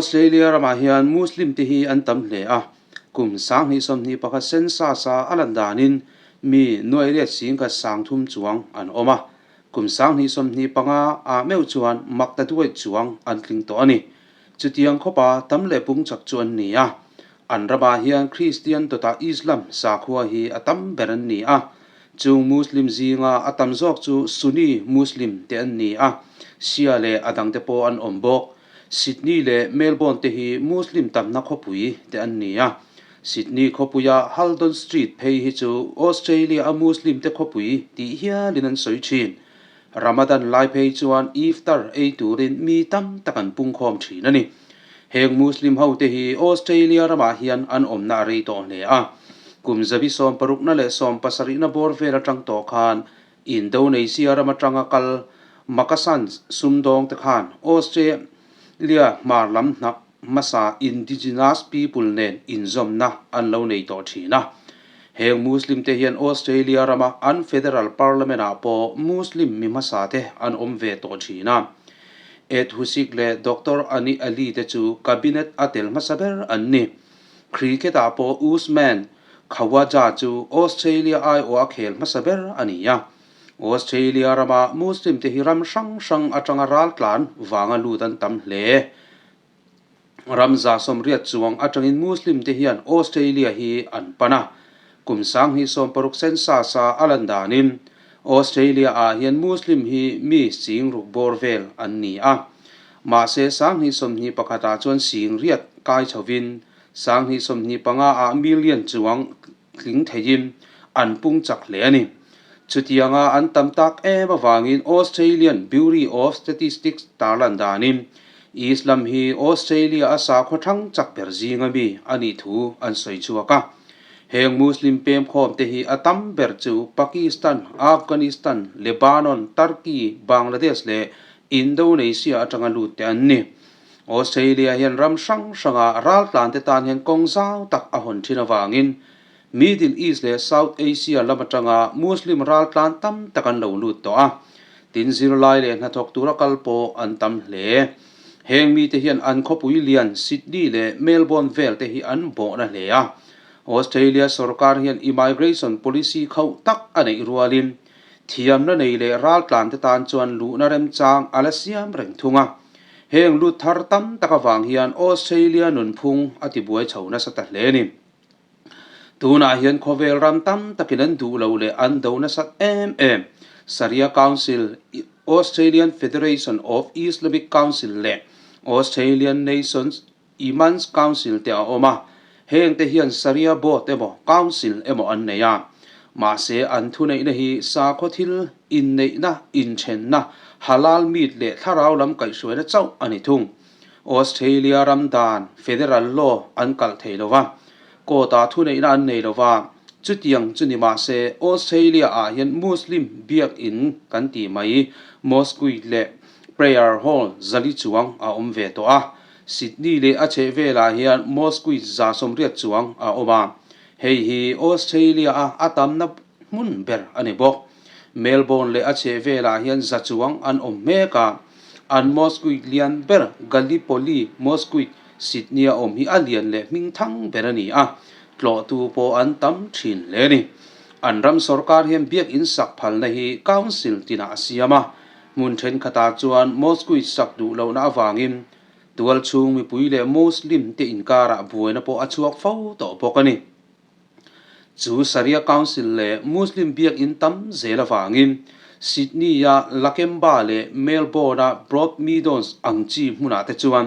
Australia ramah hian Muslim te hi an tam hle a, kum 2021 census-a a lan danin mi nuairiat singkhat 3000 chuang an awm a, kum 2025 ah meuh chuan makta duai chuang an tling tawh a ni. Chutiang khawpa tam leh pung chak chu an ni a, an ramah hian Kristian dawtah Islam sakhua hi a tam ber an ni a, chung Muslim zinga a tam zawk chu Sunni Muslim te an ni a, Shia leh a dangte pawh an awm bawk. Sydney leh Melbourne te hi Muslim tamna khawpui te an ni a, Sydney khawpuia Haldon Street phei hi chu Australia a Muslim te khawpui tih hialin an sawi thin. Ramadan lai phei chuan iftar ei turin mi tam tak an pungkhawm thin a ni. Heng Muslim ho te hi Australia ramah hian an awmna a rei tawh hle a. Kum zabi sawmparukna leh sawmpasarihna bawr vel atang tawh khan Indonesia ram atanga kal Makassan sumdawng te khan Australia hmar lam hnap hmasa indigenous people nen inzawmna an lo nei tawh thin a. Heng Muslim te hian Australia rama an federal parliament ah pawh Muslim mi hmasa te an awm ve tawh thin a. Ed Husic leh Doctor Ani Ali te chu cabinet a tel hmasa ber an ni. Cricket ah pawh Usman Khawaja chu Australia aiawh a khel hmasa ber a ni a. Australia rama Muslim te hi ram hrang hrang atanga raltlan vanga lut an tam hle. Ram za sawmriat chuang atangin Muslim te hian Australia hi an pan a. Kum 2016 census a a lan danin Australia ah hian Muslim hi mi sing ruk bawr vel an ni a. Mahse 2021 ah chuan sing riat kai chhovin 2025 ah million chuang tling theiin an pung chak hle a ni. Chutianga an tam tak em avangin Australian Bureau of Statistics tarlan danin Islam hi Australia a sakhaw thang chak ber zinga mi a nih thu an sawi chhuak a. Heng Muslim pemkhawm te hi a tam ber chu Pakistan, Afghanistan, Lebanon, Turkey, Bangladesh leh Indonesia atanga lut te an ni. Australia hian ram hrang hranga raltlan te tan hian kawng zau tak a hawn thin avangin Middle East leh South Asia lam atanga Muslim raltlan tam tak an lo lut tawh a, tin zirlai leh hnathawk tura kal pawh an tam hle. Heng mite hian an khawpui lian Sydney leh Melbourne vel te hi an bawhna hle a. Australia sorkar hian immigration policy khauh tak a neih rualin thiamna nei leh raltlan te tan chuan luhna remchang a la siam reng thung a. Heng lut thar tam tak avang hian Australia nunphung a tibuai chho nasa ta hle a ni. Tunah hian khawvel ram tam takin an duh lo leh an do nasat em em. Sharia Council, Australian Federation of Islamic Council leh Australian Nations Imams Council te a awm a, heng te hian Sharia Board emaw Council emaw an nei a. Mahse an thuneihna hi sakhaw thil inneihna, inthenna, halal meat leh thlarau lam kaihhruaina chauh a ni thung. Australia ram dan, Federal Law, an kalh thei lo va, court ah thuneihna an nei lo va, chutiang chu ni mahse Australia ah hian Muslim biak in kan tih mai Mosque leh Prayer Hall zali chuang a awm ve tawh a. Sydney leh a chhehvelah hian mosque 180 chuang a awm a, hei hi Australia a a tamna hmun ber a ni bawk. Melbourne leh a chhehvelah hian za chuang an awm mek a, an mosque lian ber Gallipoli Mosque Sydney a awm hi a lian leh hmingthang ber a ni a, tlawhtu pawh an tam thin hle a ni. An ram sorkar hian biakinn sak phalna hi council tinah a siam a, Hmun thenkhatah chuan mosque sak duh lohna avangin tualchhung mipui leh Muslim te inkarah buaina pawh a chhuak fo tawh bawk a ni. Chu Sharia Council leh Muslim biakinn tam zel avangin Sydney-a Lakemba leh Melbourne-a Broadmeadows ang chi hmunah te chuan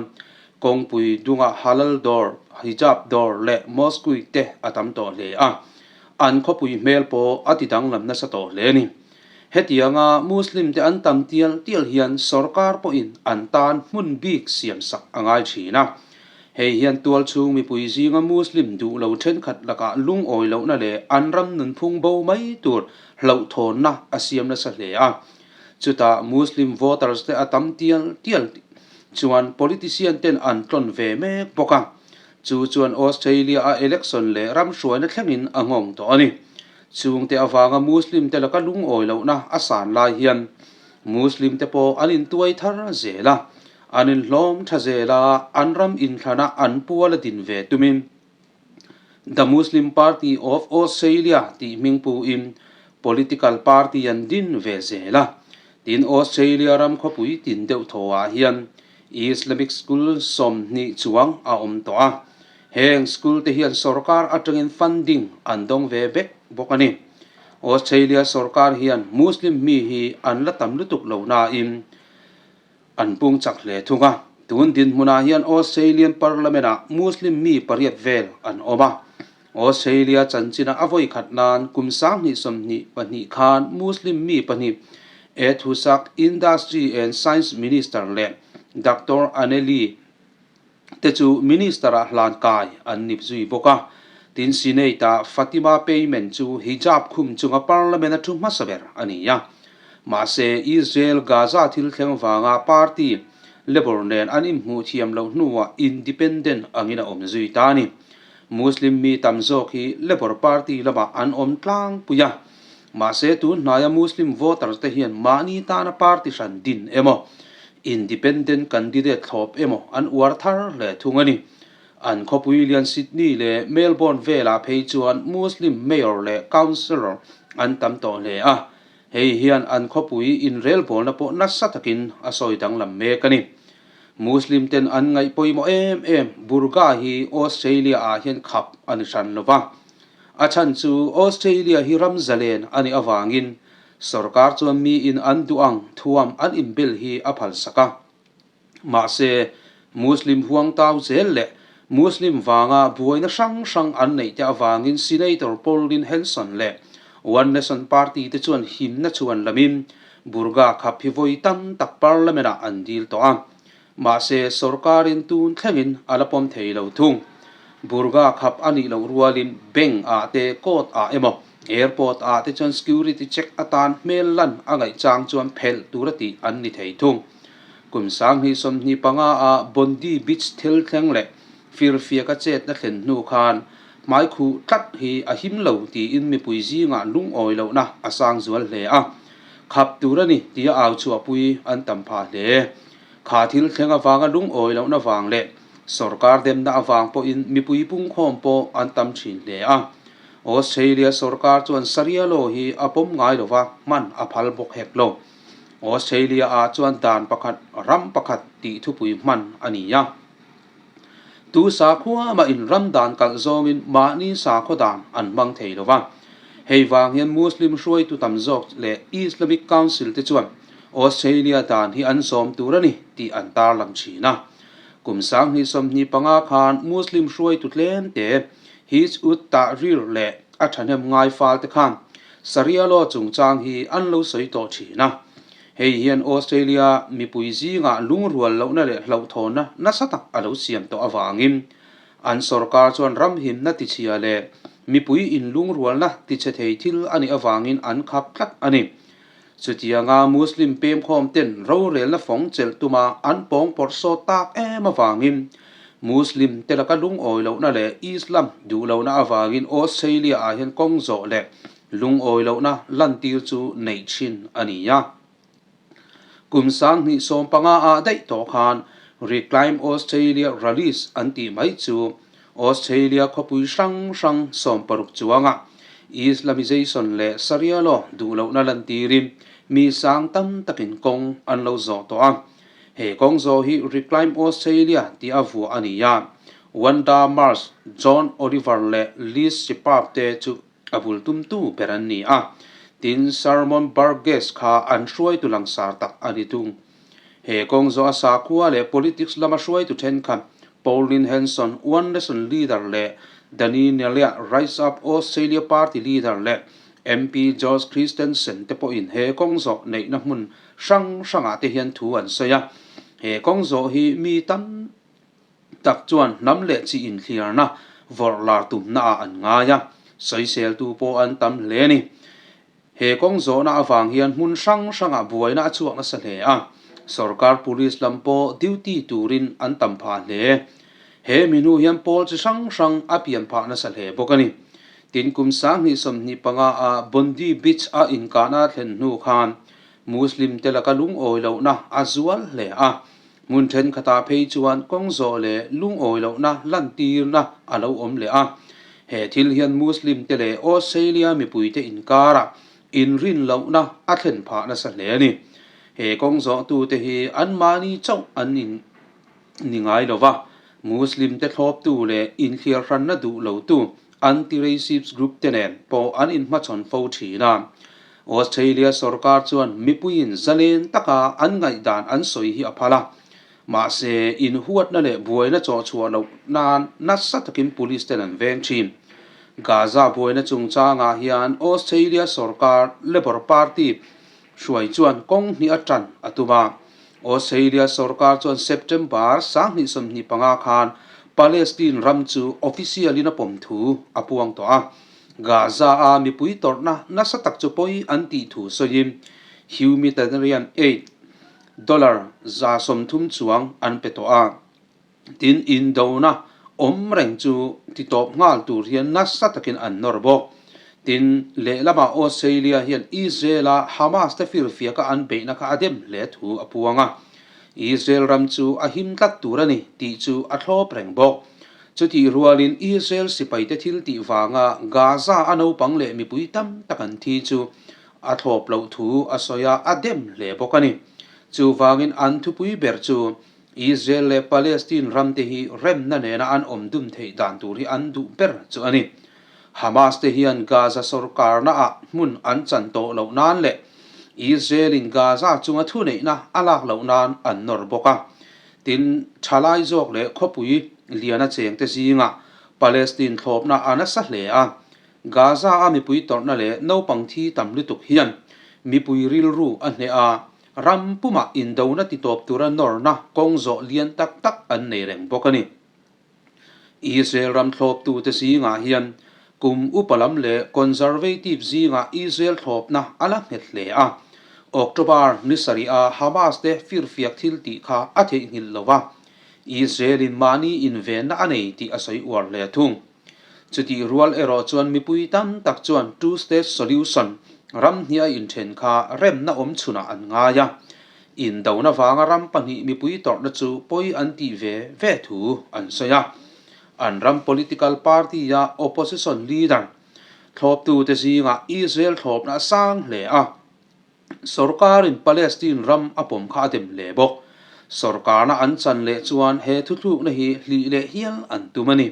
kawngpui dunga halal dawr, hijab dawr leh mosque te a tam tawh hle a, an khawpui hmel pawh a tidanglam nasa tawh hle a ni. Hetianga Muslim te an tam tial tial hian sorkar pawhin an tan hmun bik siam sak a ngai thin a. Hei hian tualchhung mipui zinga Muslim duh lo thenkhat lakah lungawi lohna leh an ram nunphung bo mai tur hlauhthawnna a siam nasa hle a. Chutah Muslim voters te a tam tial tial chuan politician ten an tlawn ve mek bawk a. Chu chuan Australia a election leh ram hruaina thlengin a nghawng tawh a ni. Chungte avanga Muslim te laka lungawi lohna a san lai hian Muslim te pawh an intuai thar zel a. An inhlawm tha zel a, an ram inthlana an puala din ve tumin The Muslim Party of Australia tih hming puin political party an din ve zel a. Tin, Australia ram khawpui tin deuh thawhah hian Islamic school 20 chuang a awm tawh a. Heng school te hian sorkar atangin funding an dawng ve vek bawk a ni. Australia sorkar hian Muslim mi hi an la tam lutuk lo nain an pung chak hle thung a. Tun dinhmunah hian Australian Parliament-ah Muslim mi pariat vel an awm a. Australia chanchina a vawi khat nan kum 2022 khan Muslim mi pahnih Ed Husak, Industry and Science Minister leh Doctor Anneli te chu Minister-ah hlan kai an nip zui bawk a. Tin, Senate-ah Fatima Payman chu hijab khum chunga Parliament-a thu hmasa ber a ni a. Mahse, Israel-Gaza thil thleng vanga party Labour nen an inhmuh thiam loh hnuah independent angin a awm zui ta a ni. Muslim mi tam zawk hi Labour Party lamah an awm tlangpui a. Mahse, tun hnaia Muslim voters te hian mahni tana party hran din emaw, independent candidate thlawp emaw an uar thar hle thung a ni. An khawpui lian Sydney leh Melbourne velah phei chuan Muslim mayor leh councillor an tam tawh hle a. Hei hian an khawpui inrelbawlna pawh nasa takin a sawi danglam mek a ni. Muslim ten an ngaih pawimawh em em Burqa hi Australia ah hian khap a ni hran lova. A chhan chu Australia hi ram zalen a nih avangin sorkar chuan miin an duh ang thuam an inbel hi a phalsak a. Mahse, Muslim huangtau zel leh Muslim vanga buaina hrang hrang an neih te avangin Senator Pauline Hanson leh One Nation Party te chuan himna chuan lamin Burqa khap hi vawi tam tak Parliament-ah an dil tawh a. Mahse, sorkarin tun thlengin a la pawm thei lo thung. Burqa khap a nih loh rualin bank ah te, court ah emaw, airport ah te chuan security check atan hmel lan a ngaih chang chuan phelh tura tih an ni thei thung. Kum 2025 ah Bondi Beach thil thleng leh firfiaka chetna thlen hnu khan hmaikhuh tlat hi a him lo tiin mipui zingah lungawi lohna a sang zual hle a. Khap tur a ni tia au chhuahpui an tam phah hle. Kha thil thleng avanga lungawi lohna vang leh sorkar demna avang pawhin mipui pungkhawm pawh an tam thin hle a. Australia sorkar chuan Sharia law hi a pawm ngai lova hman a phal bawk hek lo. Australia ah chuan dan pakhat, ram pakhat tih thupui hman a ni a. Tu sakhua mah in ram dan kalh zawngin mahni sakhaw dan an hmang thei lo va. Hei vang hian Muslim hruaitu tam zawk leh Islamic Council te chuan Australia dan hi an zawm tur a ni tih an tarlang thin a. Kum 2025 khan Muslim hruaitu tlem te Hizb ut-Tahrir leh a thahnem ngai fal te khan Sharia law chungchang hi an lo sawi tawh thin a. Hei hian Australia mipui zingah lungrual lohna leh hlauhthawnna nasa tak a lo siam tawh avangin an sorkar chuan ramhimna tichhia leh mipui inlungrualna tichhe thei thil a nih avangin an khap tlat a ni. Chutianga Muslim pemkhawm ten rorelna fawng chelh tuma an pawng pawrh sawt tak em avangin Muslim te laka lungawi lohna leh Islam duh lohna avangin Australia ah hian kawng zawh leh lungawi lohna lantir chu neih thin a ni a. Kum 2015 ah daih tawh khan Reclaim Australia Rallies an tih mai chu Australia khawpui hrang hrang 60 chuangah Islamization leh Sharia law duh lohna lantirin mi sang tam takin kawng an lo zawh tawh a. He kawng zawh hi Reclaim Australia tih a vuah a ni a. Wanda Marsh, John Oliver leh Liz Sheppard te chu a bul tumtu ber an ni a. Tin, Simon Burgess kha an hruaitu langsar tak a ni thung. He kawng zawh a sakhua leh politics lama hruaitu thenkhat Pauline Hanson, One Nation leader leh Danny Neliah, Rise Up Australia Party leader leh MP George Christensen te pawhin he kawng zawh neihna hmun hrang hrangah te hian thu an sawi a. He kawng zawh hi mi tam tak chuan hnam leh chi inthliarna vawrh lar tumnaah an ngai a, sawiseltu pawh an tam hle a ni. He kawng zawhna avang hian hmun hrang hrangah buaina a chhuak nasa hle a, sorkar police lam pawh duty turin an tam phah hle. He mi hnu hian pawl chi hrang hrang a pian phah nasa hle bawk a ni. Tin kum 2025 ah Bondi Beach a inkahna a thlen hnu khan Muslim te laka lungawi lohna a zual hle a. Hmun thenkhatah phei chuan kawng zawh leh lungawi lohna lantirna a lo awm leh a. He thil hian Muslim te leh Australia mipuite inkarah inrin lohna a thlen phah nasa hle a ni. He kawng zawhtute hi anmahni chauh an in ni ngai lo va, Muslim te thlawptu leh inthliarhranna duh lotu anti-racist group te nen pawh an inhmachhawn fo thin a. Australia sorkar chuan mipuiin zalen taka an ngaihdan an sawi hi a phal a, mahse inhuatna leh buaina chawhchhuah loh nan nasa takin police ten an veng thin. Gaza buaina chungchangah hian Australia sorkar Labor Party Hruai chuan kawng hnih a tan a tum a. Australia sorkar chuan September 2025 khan Palestine ram chu official in a pawm thu a puang tawh a. Gaza-a mipui tawrhna nasa tak chu pawi an tih thu sawiin humanitarian aid dollar 30 chuang an pe tawh a. Tin, indona awm reng chu titawp nghal tur hian nasa takin an nawr bawk. Tin, lehlamah Australia hian Israel-a Hamas te firfiaka an beihna kha a dem hle thu a puang a. Israel ram chu a him tlat tur a ni tih chu a thlawp reng bawk. Chutih rualin Israel sipaite thil tih vanga Gaza-a naupang leh mipui tam tak an thi chu a thlawp loh thu a sawi a, a dem hle bawk a ni. Chuvangin an thupui ber chu Israel leh Palestine ram te hi remna nena an awm dun theih dan tur hi an duh ber chu a ni. Hamas te hian Gaza sorkarna ah hmun an chan tawh loh nan leh Israel in Gaza chunga thuneihna a lak loh nan an nawr bawk a. Tin, thalai zawk leh khawpui liana cheng te zingah Palestine thlawpna a nasa hle a. Gaza a mipui tawrhna leh naupang thi tam lutuk hian mipui rilru a hneh a, Ram pumah indona titawp tura nawrna kawng zawh lian tak tak an nei reng bawk a ni. Israel ram thlawptute zingah hian kum upa lam leh Conservative zingah Israel thlawpna a la nghet hle a. October ni sarih a Hamas te firfiak thil tih kha a theihnghilh lo va, Israel-in mahni invenna a nei tih a sawi uar hle thung. Chutih rual erawh chuan mipui tam tak chuan two state solution ram hnih a inthen kha remna awm chhunah an ngai a, indona vanga ram pahnih mipui tawrhna chu pawi an tih ve ve thu an sawi a. An ram political party-a opposition leader thlawptute zingah Israel thlawpna a sang hle a. Sorkarin Palestine ram a pawm kha a dem hle bawk. Sorkarna an chan leh chuan he thuthlukna hi hlih leh hial an tum a ni.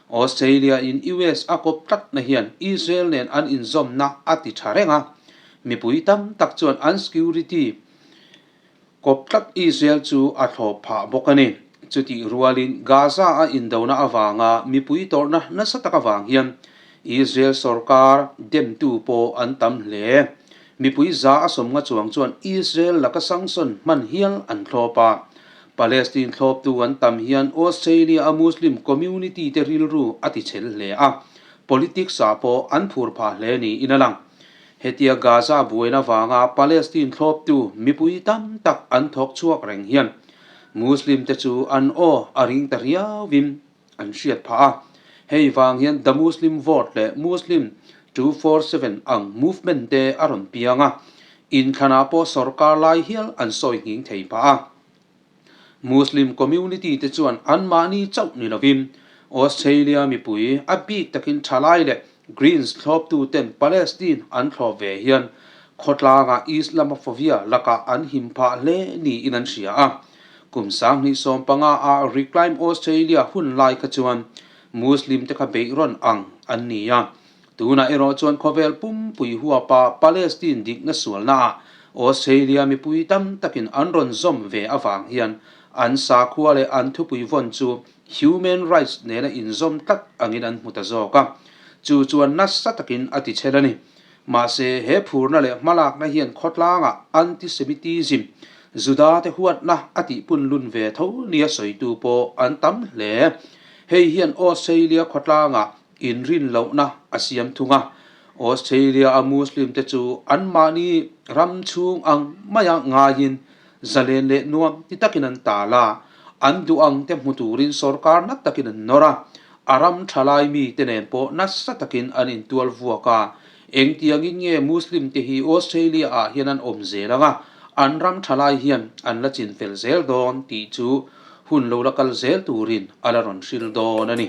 Australia-in US a kawp tlatna hian Israel nen an inzawmna a ti tha reng a, mipui tam tak chuan an security kawp tlat Israel chu a thlawp phah bawk a ni. Chutih rualin Gaza-a indona avanga mipui tawrhna nasa tak avang hian Israel sorkar demtu pawh an tam hle. Mipui 150 chuang chuan Israel laka sanction hman hial an thlawp a. Palestine thlawptu an tam hian Australia-a Muslim community te rilru a tichhel hle a, politics-ah pawh an phur phah hle niin a lang. Hetia Gaza buaina vanga Palestine thlawptu mipui tam tak an thawk chhuak reng hian Muslim te chu an aw a ring ta riauin an hriat phah a. Hei vang hian The Muslim Vote leh Muslim 247 ang movement te a rawn piang a, inthlanah pawh sorkar lai hial an sawi nghing thei phah a. Muslim community te chuan anmahni chauh ni lovin Australia mipui a bik takin thalai leh Greens thlawptu ten Palestine an thlawp ve hian khawtlangah Islamophobia lakah an him phah hle niin an hria a. Kum 2015 a Reclaim Australia hun lai kha chuan Muslim te kha beih rawn ang an ni a. Tunah erawh chuan khawvel pumpui huapa Palestine dikna sualnaah Australia mipui tam takin an rawn zawm ve avang hian an sakhua leh an thupui vawn chu human rights nena inzawm tlat angin an hmu ta zawk a, chu chuan nasa takin a tichhel a ni. Mahse, he phurna leh hmalakna hian khawtlangah anti-Semitism, Juda-te huatna a tihpun lun ve tho nia sawitu pawh an tam hle. Hei hian Australia khawtlangah inrin lohna a siam thung a. Australia-a Muslim te chu anmahni ram chhung ang maia ngaiin zalen leh nuam ti takin an tal a, an duh ang te hmu turin sorkar na takin an nawr a, a ram thalai mite nen pawh nasa takin an intual vuak a. Engtiangin nge Muslim te hi Australia-ah hian an awm zel ang a, an ram thalai hian an la chinfel zel dawn tih chu hun lo la kal zel turin a la rawn hril dawn a ni.